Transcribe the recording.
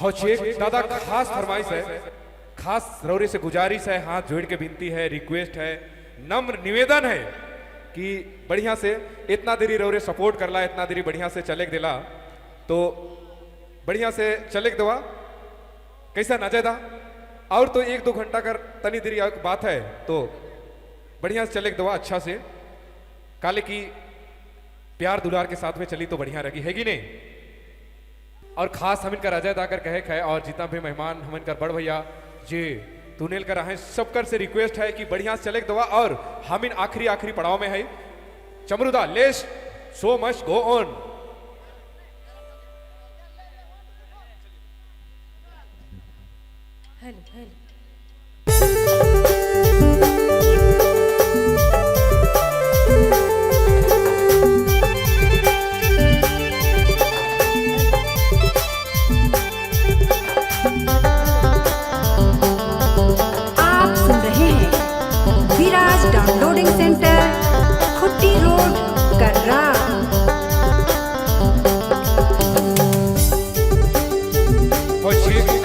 और एक दादा खास फरमाइश है, खास रौरे से गुजारिश है, हाथ जोड़ के विनती है, रिक्वेस्ट है, नम्र निवेदन है कि बढ़िया से इतना देरी रौरे सपोर्ट करला, इतना देरी बढ़िया से चले दिला, तो बढ़िया से चले दवा कैसा ना दा। और तो 1-2 घंटा कर तनी देरी और बात है, तो बढ़िया से चले दवा अच्छा से, काले की प्यार दुलार के साथ में चली तो बढ़िया रही है कि नहीं। और खास हम इनका अजय दाकर कहे है और जितना भी मेहमान हम इनका बड़ भैया जी तुनेल कर आए, सबकर से रिक्वेस्ट है कि बढ़िया से चले दवा। और हम इन आखिरी आखिरी पड़ाव में है। चमरुदा let's so much go on. Hello hello. आप सुन रहे हैं Viraj downloading centre, Khutti road, Karra. और शेख